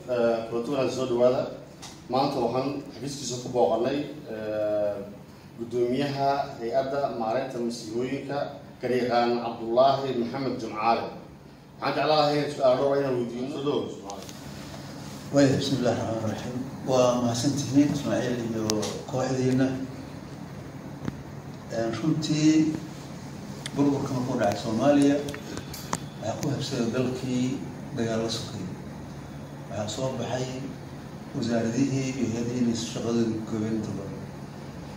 Kulanti wanaagsan, soo dhawaada. Maanta waxaan xafiiskiisa ku booqanay guddoomiyaha Hay-adda Maareynta Masiibooyinka, garyaqaan Cabdullaahi Maxamed Jumcaale. Waxaan jeclaan lahay su-aal dhowr inaan weydiino. Soo dhawow, Jumcaale. Waaya, bismi illahi raxmaan raxiim. Waa mahadsantihiin, Ismaaciil iyo kooxdiina. Runtii burburka markuu dhacay Soomaaliya, waxaa ku habsaday dalkii dagaal la sokay. Waxaa soo baxay wasaaradihii iyo hay-adihii inay shaqadooda goobeen inta badan.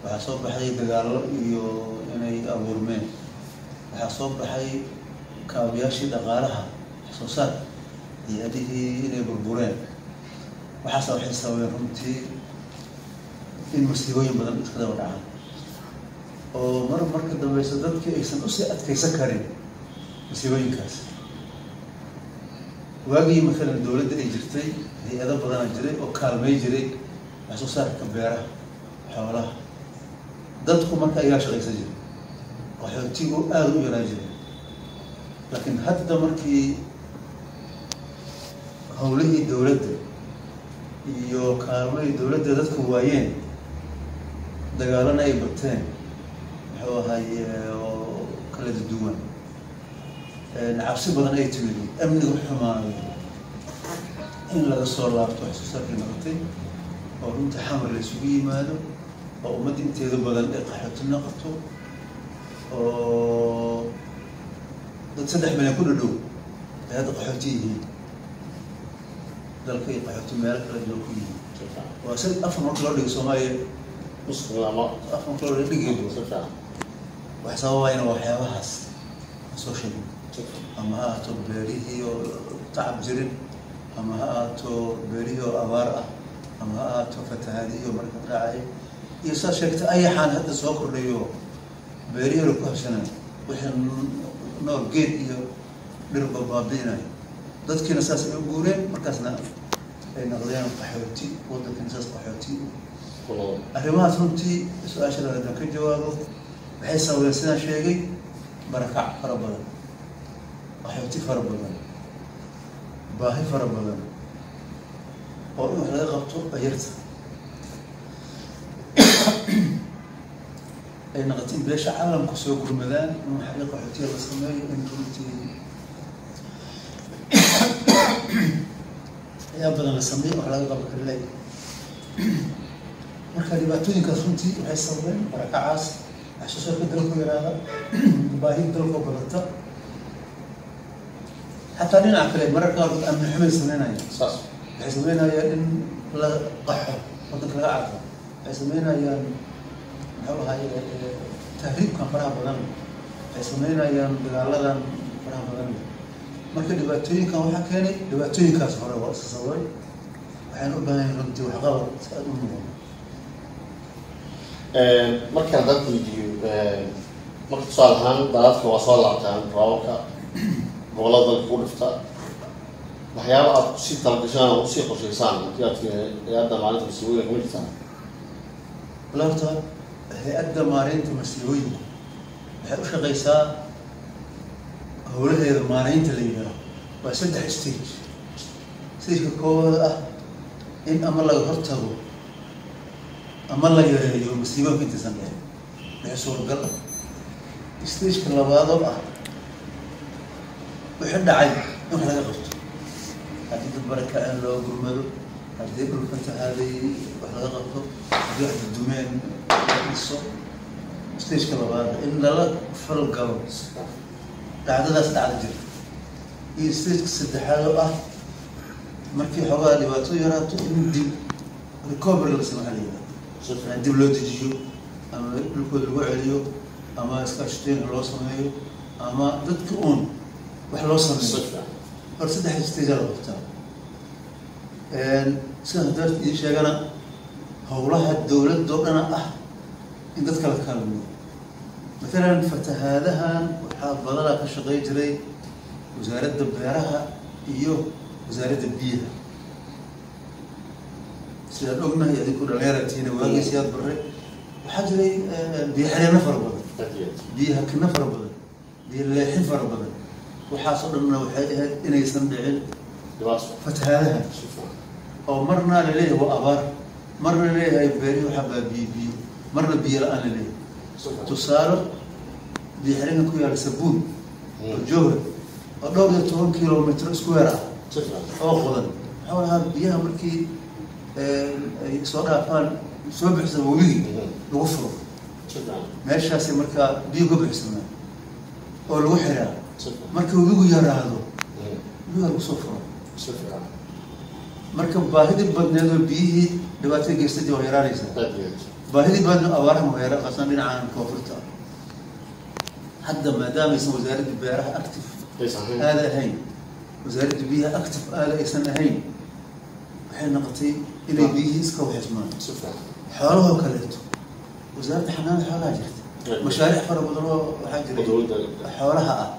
Waxaa soo baxay dagaallo iyo inay abuurmeen. Waxaa soo baxay kaabayaashii dhaqaalaha, wax soo saarka, hay-adihii inay burbureen. Waxaasa waxay sababeen runtii in masiibooyin badan iska daba dhacaan, oo mar marka dambeysa dadkii aysan usii adkeysan karin masiibooyinkaas. Waagii maalan dowladda ay jirtay, hay-ado badanaa jiray oo kaalmay jiray wax soo saarka beeraha, xoolaha. Dadku marka ayaa shaqaysan jiray, qaxootigu aada u yaraa jiray. Laakiin hadda markii howlihii dowladda iyo kaalmadii dowladda dadku waayeen, dagaalana ay bateen, muxuu ahay, oo kala duwan, cabsi badan ay timid, amnigu xumaaday, in laga soo laabto wax soo saarkii noqotay, oo runtii Xamar la isugu yimaado, oo ummadda inteeda badan ay qaxooti noqoto, oo dad 3 milyan ku dhadhow ay hadda qaxooti yihiin, dalka ay qaxooti meelo kala duwan ku yihiin. Waa sid afar marka loo dhigo Soomaaliya, muslim ama afar marka loo dhigo dhigeedu. Si fiican. Wax sababayna waxyaabahaas aan soo sheegay, Si fiican. ama ha ahaato beerihii oo tacab jirin, ama ha ahaato beerihii oo abaar ah, ama ha ahaato fatahaadihii oo marka raacay, iyo saa sheegtay ayaxaan hadda soo kordhayo, beerihii la ku habsanayo, wixii nool, geed iyo dhirba baabi'inayo. Dadkiina saas ay u guureen, markaasna ay noqdeen qaxooti, waddankana saas qaxooti. Ku nool. Arrimahaas runtii, su-aasha haddaan ka jawaabo, waxay sababeen, sidaan sheegay, barakac fara badan, qaxooti fara badan, baahi fara badan oo in wax laga qabto ayarta ay noqotay in beesha caalamku soo gurmadaan, in xaqiiqa qaxootiya la sameeyo, in runtii ayaa badan la sameeyo, wax laga qaban kara leeyahay. Marka dhibaatooyinkaas runtii waxay sababeen barakacaas, wax soo saarka dalku yaraada, baahida dalkoo badata. Xataa dhinaca kale mararka qaarkood amni xumay sameynayaan. Waxay sameynayaan in la qaxo, waddanka laga carro. Waxay sameynayaan, muxuu ahay, tahriibkan faraha badan. Waxay sameynayaan dagaaladan faraha badan. Marka dhibaatooyinkan waxaa keenay dhibaatooyinkaas hore, waa isa sababay. Waxayna u baahan yihin runtii waxqabad si aada u muuqdo. Markaan dadka weydiiyo, marka tusaale ahaan daadadka waa soo laabtaan, roobabka gobollada dalka ku dhifta, waxyaaba aad kusii talagashaan oo kusii qorshaysaan haddii aad tihiin Hay-adda Maalinta Masiibooyinka ma jirtaan? Wala horta Hay-adda Maareynta Masiibooyinku waxay u shaqeysaa, howlaheeda maareynta la yidhaaho waa saddex stage. Stageka koowaad ah in ama laga hortago ama la yareeyo masiibooyinka intaysan dhicin, wixii suuragal ah. Stageka labaadoo ah wixii dhacay in wax laga qabto, haddii dad barakaceen loo gurmado, haddii dhul fatahaaday wax laga qabto, haddii wax dudumeen la dhiso. Stageka labaad in lala falgalo dhacdadaas dhacda jirta. Iyo stageka saddexaad oo ah markii xoogaa dhibaato yaraato in dib recovery la sameeyo, la yidhahdo dib loo dejiyo, ama dhulkooda lagu celiyo, ama iskaashatooyinka loo sameeyo, ama dadka uun wax loo sameeyo. Hor saddex stage la qabtaa. Sidaan darta idiin sheegana, howlaha dowladoo dhana ah in dadka la kaalmeeyo. Matalan fatahaadahan waxaa badanaa ka shaqey jiray Wasaaradda Beeraha iyo Wasaaradda Biyaha. Sidaan ognahay, adinku dhalinyaratiina, waagii Siyaad Barre waxaa jiray biyo xireenno fara badan, biyo hakino fara badan, biyo leexin fara badan. Waxaasoo dhanna waxay ahayd inaysan dhicin fatahaadaha. Oo marna laleeyahay waa abaar, marna laleeyahay beerihi waxaa baabiye biyo, marna biyo la-aan laleeyahay. Tusaale, biyo xirinka ku yaala Sabuun oo Jowhar oo dhowr iyo toban kilomitr square ah oo qodan, waxuu lahaa biyaha markii ay soo dhaafaan, soo buxsama webigii lagu furo meeshaasi, markaa biyo ka buxsamaan oo lagu xiraa. Marka webigu yaraado, biyaha lagu soo furo. Marka baahidii badneed oo biyihii dhibaatada geystadii waa yaraanaysaa, baahidii badneed abaaraha waa yara, qaasan dhinacan koonfurta ah. Hadda maadaamaysan wasaaradda beeraha active aada ahayn, wasaaradda biyaha active aada aysan ahayn, waxay noqotay inay biyihii iska waxismaan. Xoolahoo kaleeto, wasaaradda xanaanada xoolaha jirta, mashaariic fara badan oo waxaa jiray xoolaha ah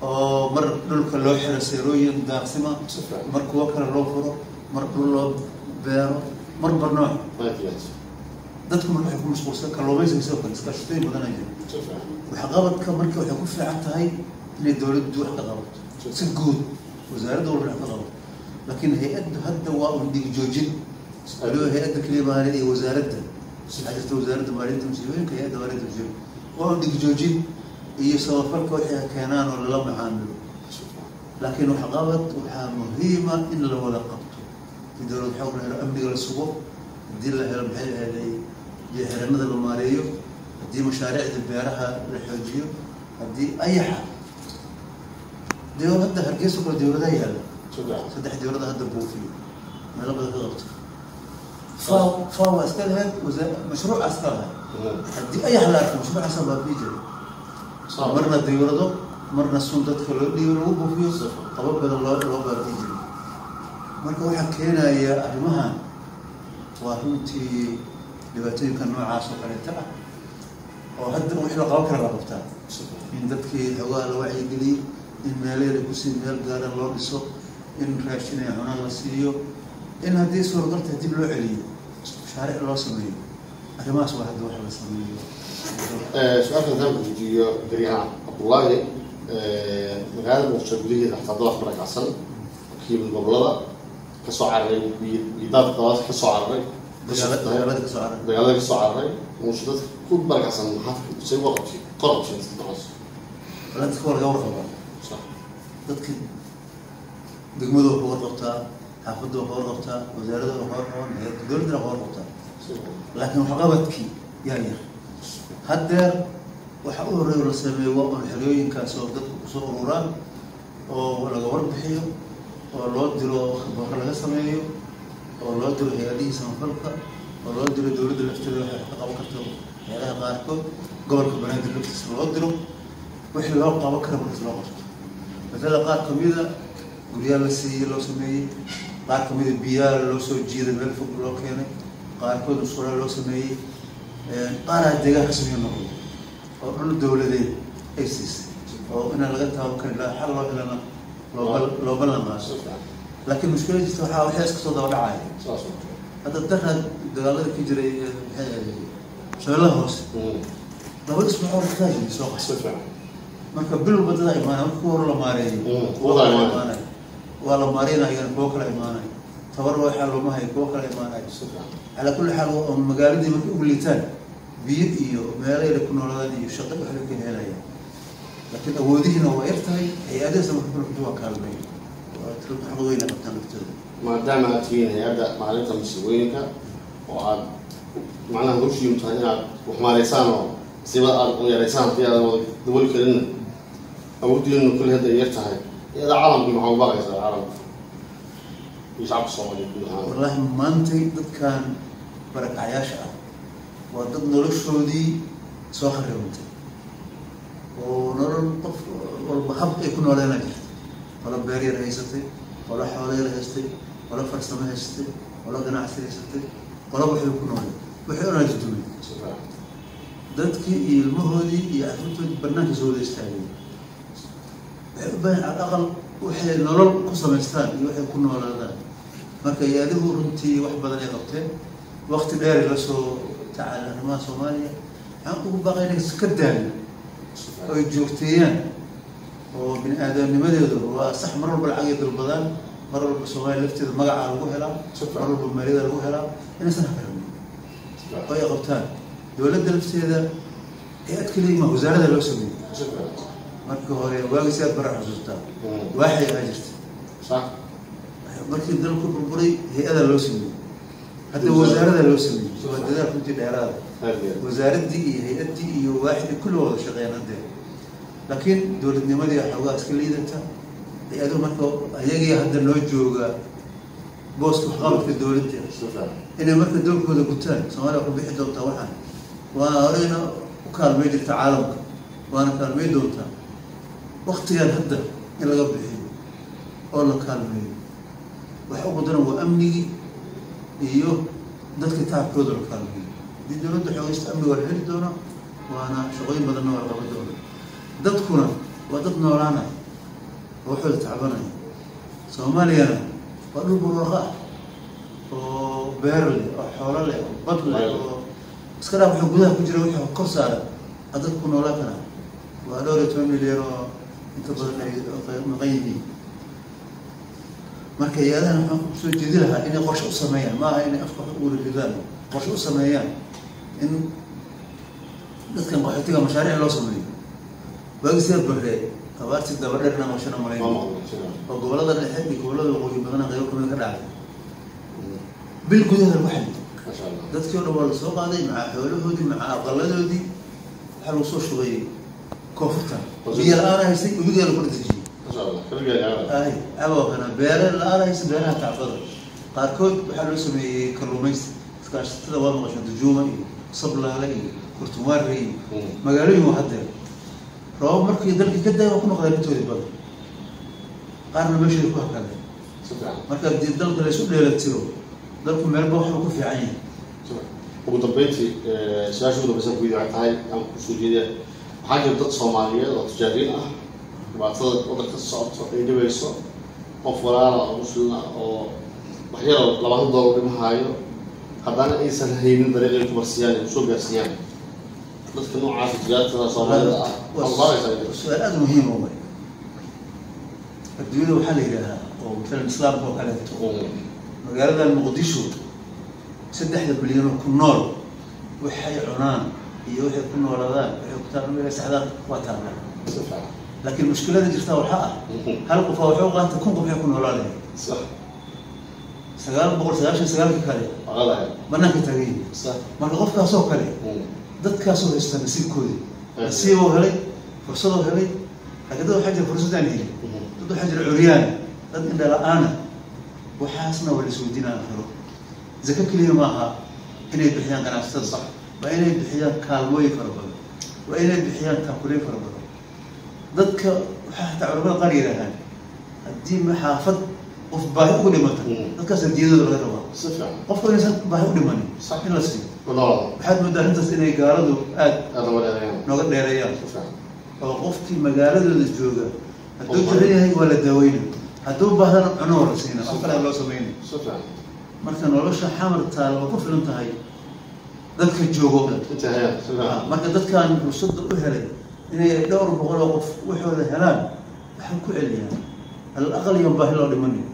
oo mar dhulka loo xiro seerooyin daaqsima, mar kuwo kale loo furo, mar dhul loo beero, marba nooc. Dadku marka waxay ku mashquulsan kalluumaysiga, sidoo kale iskaashatooyin badan ay jira. Waxqabadka marka waxay ku fiican tahay inay dowladdu wax ka qabato si guud, wasaaradda walba wax ka qabato, laakiin hay-addu hadda waa un dhig joojin. Waliba hay-adda keliya maahan iyo wasaaradda, waxaa jirta wasaaradda maalinta musiibooyinka, hay-adda maalinta musiibooyinka, waa un dhig joojin iyo samafalka waxay keenaan oo lala macaamilo. Laakiin waxqabad waxaa muhiima in la wada qabto. Hadii dowlad xoog la helo, amniga la sugo, haddii la helo maxay ahaday biyo xiranada la maareeyo, haddii mashaariicda beeraha la xoojiyo, haddii ayaxa dee hadda Hargeysa kale dowladaha yaalla, saddex dowlada hadda buufiyo meelo badan ka qabto. FAO waa iska lahayd mashruuca iska lahayd. Haddii ayax la arko, mashruucaasa baabi'i jiray, marna dawlado, marna sun dadka loo dhiibo lagu buufiyo, qaba badan loo baabi'i jiray. Marka waxaa keenaya arrimahan waa runtii dhibaatooyinka noocaas oo kaleeta ah oo hadda wix la qaban kara la qabtaa, in dadkii xoogaha la wacyigeliyo, in meeleela kusii meel gaaran loo dhiso, in raashin ay cunaan la siiyo, in haddii suuragalta dib loo celiyo, mashaariic loo sameeyo. Arrimahaas waa hadda wax la sameeyo. Su-aalka haddaan ku weydiiyo, Garyahan Cabdullaahi, magaalada Muqdisho gudaheeda xataa dad wax barakacsan ka yimid gobolada kasoo cararay, daadka dabaadka kasoo cararay, dagaalada kasoo cararay, dagaalada kasoo cararay, Muqdisho dadka ku barakacsan maxaad say uga qabtay qorabtay dadka nocaas? Wala dadka waa laga warqabaa. Dadka degmadu waa ka warqabtaa, xaafadda waa ka warqabtaa, wasaaradda waa ka warqaban, hay-adda dowladdana waa ka warqabtaa, laakiin waxqabadkii yaa yar. Haddeer waxa u horreeya la sameeyo waa un xerooyinkaas oo dadku kusoo ururaan oo laga warbixiyo oo loo diro khabaro laga sameeyo oo loo diro hay-adihii samafalka oo loo diro dowladda lafteeda waxay wax ka qaban karto, hay-adaha qaarkood, gobolka Banaadir laftiisa loo diro, wixii loo qaban kara markaas loo qabto. Matala qaar kamida guryaa la siiyey, loo sameeyey, qaar kamida biyaa loo soo jiiday, meel fog loo keenay, qaarkood musqulaa loo sameeyey, qaaraa deegaan rasmiya noqday oo dhul dowladeed ay siisay oo inaan laga taaban karin ilaa xal loo helana loo ballan qaado. Laakiin mushkilada jirta waxaa waxay iska soo daba dhacaya. Hadda daraad dagaalada ka jiray maxay ahayd Shabeellaha Hoose, 2 isbuuc oo dadkaa jiray soo qaxay. Marka bil walba dadaa imaanaya. Marka kuwa hore la maareeyay, kuwa kale imaanaya, waa la maareynayana, kuwo kale imaanaya, tabar waxaa looma hayo, kuwo kale imaanaya. Calaa kulli xaal, oo magaaladii markay ugu liitaan biyo iyo meelo yara ku noolaadaan iyo shaqo waxbay ka helayaan, laakiin awoodihiina waa yar tahay. Hay-adaha samafalka waa kaalmeey, waa xaq weyna qabtaan laftooda. Maadaama aad tihiin hay-adda maalinta masiibooyinka oo aad macnaha hawshiinu tahay inaad wax maareysaan oo masiibada aad u yareysaan haddii aadan wada dabooli karinna, awooddiinu kulli hadda ay yar tahay, hay-ada caalamkii maxaa u baaqaysaa, caalamka iyo shacabka Soomaaliya guud ahaan? Wallaahi maantay dadkan barakacyaasha ah waa dad noloshoodii soo kharibantay oo nolol qof walba hab ay ku nooleena jirta. Qolo beer yar haysatay, qolo xoolo yar haystay, qolo farsamo haysatay, qolo ganacsi haysatay, qolo waxay ku nooleen, waxay onaa dumay. Dadkii iyo ilmahoodii iyo carruurtoodii banaanka soo wada istaageen. Waxay u baahan al aqal waxay nolol ku samaystaan iyo waxay ku noolaadaan. Marka hay-aduhu runtii wax badan ay qabteen, waqti dheer la soo tacaala arrimaha Soomaaliya. Waxaan ugu baaqay inay iska daalin oo ay joogteeyaan oo bini aadamnimadeedu waa sax, mar walba lacag ay dalbadaan, Mar walba Soomaaliya lafteeda magacaa lagu helaa, mar walba maaliyada lagu helaa, inaysan hakaranin oo ay qabtaan. Dowladda lafteeda hay-ad keliya ma, wasaarada loo sameeyey. Markii hore waagi sidaad bara xusuustaa, waaxay ahaa jirta. Markii dalku burburay hay-ada loo sameeyey, hadda wasaarada loo sameeyey. Waa dadaal runtii dheeraada. Wasaaraddii iyo hay-addii iyo waaxidii kulli wada shaqeeyaan haddee, laakiin dowladnimadii xoogaa iska liidata. Hay-aduhu marka ayagii hadda noo jooga booska waxqabadka dowladda inay marka dowlkooda gutaan. Soomaaliya ku bixi doontaa, waxaan waa horeyna u kaalmay jirta caalamka, waana kaalmay doontaa. Waktigan hadda in laga bixiyo oo la kaalmeeyo waxa ugu daran waa amnigii iyo dadka tacabkooda la kaalmeeyo. Haddii dowladda xoogaysta, amniga waa la heli doonaa, waana shaqooyin badanna waa la qaban doonaa. Dadkuna waa dad noolaanaya oo waxooda tacbanaya. Soomaaliyana waa dhul barwaaqo ah oo beer leh oo xoolo leh oo bad leh oo iska dhaaf wuxuu gudaha ku jira, wixii kor saaran a dadku ku noolaan karaa. Waa dhowr iyo toban milyan oo inta badan ay maqan yihiin. Marka hay-adahan waxaan kusoo jeedi lahaa inay qorshe u sameeyaan, ma aha inay afka wax ugu ridaan, qorshe u sameeyaan in dadkan qaxootiga mashaariic loo sameeyo. Waagi sidaa barre abaartii daba dheerna maqashana malayn oo gobolada dhexe iyo gobolada waqooyi badana qaybo kamid ka dhacday, bil gudaheeda lagu xaliyay. Dadkii o dhan waa lasoo qaaday macaa xoolahoodii, macaa aqaladoodii, waxaa lagu soo shubay koonfurta. Biyo la-aan haystay, webigaa lagu dejiyey. Ay aboo kana beere la-aan haysta, beeraha tacbada. Qaarkood waxaa loo sameeyey kalluumaysi, iskaashatada waa maqasho, Dujuuma iyo Sablaale iyo Kurtunwaare iyo magaalooyin. Waa haddeer roobab markii dalkii ka daay waa ku noqdeen intoodii badan, qaarna meeshooda ku hakadeen. Marka haddii dalka la isu dheelatiro, dalku meelba waxbuu ku fiican yahay. Ugu dambeyntii, su-aasha ugu dambeysa ku waxay tahay aan kusoo jeediya: waxaa jira dad Soomaaliyeed oo tujaariin ah, dhibaatada waddanka ka socoto ay dhibayso, qof walaala oo Muslim ah oo wax yaroo $20 dhimahaayo, haddana aysan haynin dariiq ay ku marsiiyaan ay kusoo gaarsiiyaan. Dadka noocaas tujaartada Soomaalida ah waa su-aal aada muhiim u way. Adduunyada waxaa la yidhaahaa oo matalan Islaamka oo kaleeto, magaalada Muqdisho 3 bilyan oo ku nool waxay cunaan iyo waxay ku noolaadaan, waxay ku taan saxdaan waa taala. Laakiin mushkilada jirta waxaa ah hal qofa waxay u qaata 1000 qof waxay ku noolaanaya, 999-ka kale banaanka taagan yihin. Marka qofkaasoo kale dadkaasoo haysta nasiibkoodii, nasiiboo helay, fursadoo helay. Laakiin dad waxaa jira fursad aan helin, dad waxaa jira curyaana, dad indha la-aana. Waxaasna waa la isweydiinaa aakhiro. Zako keliya maaha inay bixiyaan ganacsatada, waa inay bixiyaan kaalmooyin fara badan, waa inay bixiyaan taakuleyn fara badan. Dadka waxaa hataa culamada qaar yidhaahaan haddii xaafad qof baahi ugu dhimata, dadkaas diyadooda laga rabaa, qofka inaysan baahi u dhimanin in la siiyo. Waxaad moodaa arrintaas inay gaaladu aada nooga dheereeyaan, oo qofkii magaaladooda jooga hadduu jiran yahay waa la daaweyna, hadduu baahdana cuno waa la siina, wax kale loo sameynay. Marka nolosha Xamar taal waa ku filan tahay dadka joogo. Marka dadkan fursadda u helay inay dhowr boqol oo qof waxooda helaan, waxaan ku celiyaan alal aqal yoon baahi loo dhimanin.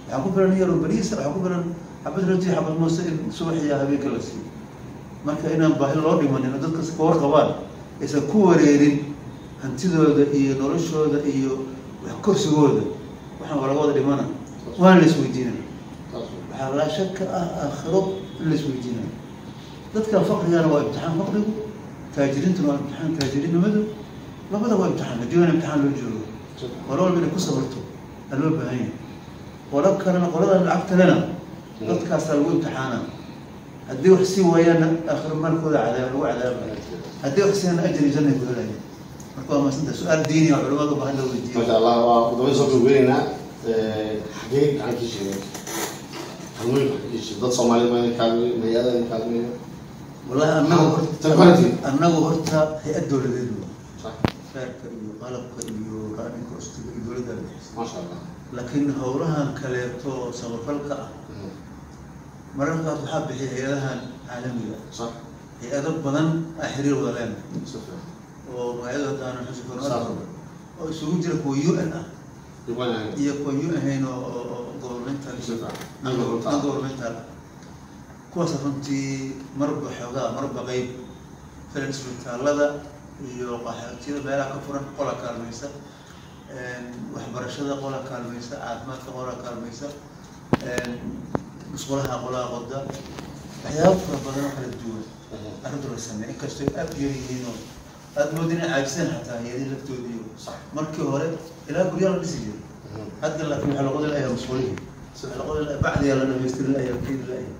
Waxaa ku filan yaroo bariisa, waxaa ku filan xabad rooti, xabad moose in subax iyo habeenka la siiyo. Marka inaan baahi loo dhimanin oo dadkas ka warqabaan, aysan ku wareerin hantidooda iyo noloshooda iyo wax korsigooda. Waxaan waa laga wada dhimana, waana la isweydiinaya. Waxaa laa shaka ah aakhiro in la isweydiinayo. Dadka faqrigana waa imtixaan faqrigu, taajiriintuna waa imtixaan taajirinnimadu, labada waa imtixaan. Adduunyana imtixaan loo joogo, qolo walba inay ku sabarto aa loo baahan yahay. Qolo kalena, qoladan lacagta lena, dadkaasaa lagu imtixaana. Haddii wax sii waayaanna aakhiro maalkooda cadaab lagu cadaabaya, haddii wax siiyana ajri jannay ku helayaan. Marka waa maasanta, su-aal diini ah culamada u baahan la weydiiyo. Masha Allah, waa ugu dambeyn soo gabagabeyneynaa. Xagee gacan ka sheegay kaalmooyinka xagee sheegay dad Soomaalida ma idin kaalmeeyo, hay-ada idin kaalmeeyo? Wallahi annagu Tan horta quality. Annagu horta hay-ad dowladeed waa feerka iyo qalabka iyo running cost-iga iyo dowladda bixisa. Masha Allah. Laakiin howlahan kaleeto samafalka ah mararka qaar waxaa bixiya hay-adahan caalamiga ah. Hay-ado badan aa xiriir wada leenahay oo magacyadooda hadda aanan xusi karno oo isugu jira kuwa UN ah iyo kuwa UN ahayn oo governmental, non governmental ah. Kuwaas runtii marba xoogaa, marba qeyb filan, isbitaalada iyo qaxootiyada meelaha ka furan qola kaalmaysa, waxbarashada qola kaalmaysa, caafimaadka qola kaalmaysa, musqulaha qolaha qoda, waxyaaba fara badan oo kala duwan arrintu la sameeya, inkastoo aad u yar yihiin oo aada moodin inay caajiseen xataa hay-adihii laftoodii. Iyo markii hore ilaa guryaa la dhisi jiray, hadda laakiin waxaa la qodi lahayaa musqulihii, waxaa la qodi lahayaa bacdiyaa la dhamaystiri lahayaa, la keeni lahayaa.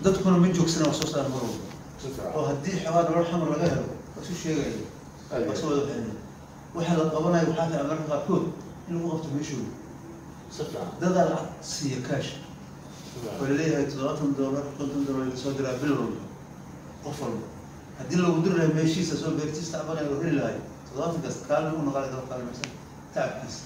Dadkuna ma joogsana wax soo saar mar walba, oo haddii xoogaa nolol xamar laga helo waa isu sheegaya, waa soo wada bixinaya. Waxa la qabanayo waxaa fiican mararka qaarkood in lagu qabto meeshooda. Dadaa lacag siiya cash oo laleeyahay $70, $50 la soo diraa bil walba qof walba. Haddii lagu diri lahay meeshiisa soo beertiisa tacbanaya oo heli lahay 70-kaas, kaalmi u noqon karo, kaalmaysan tacabkiisa.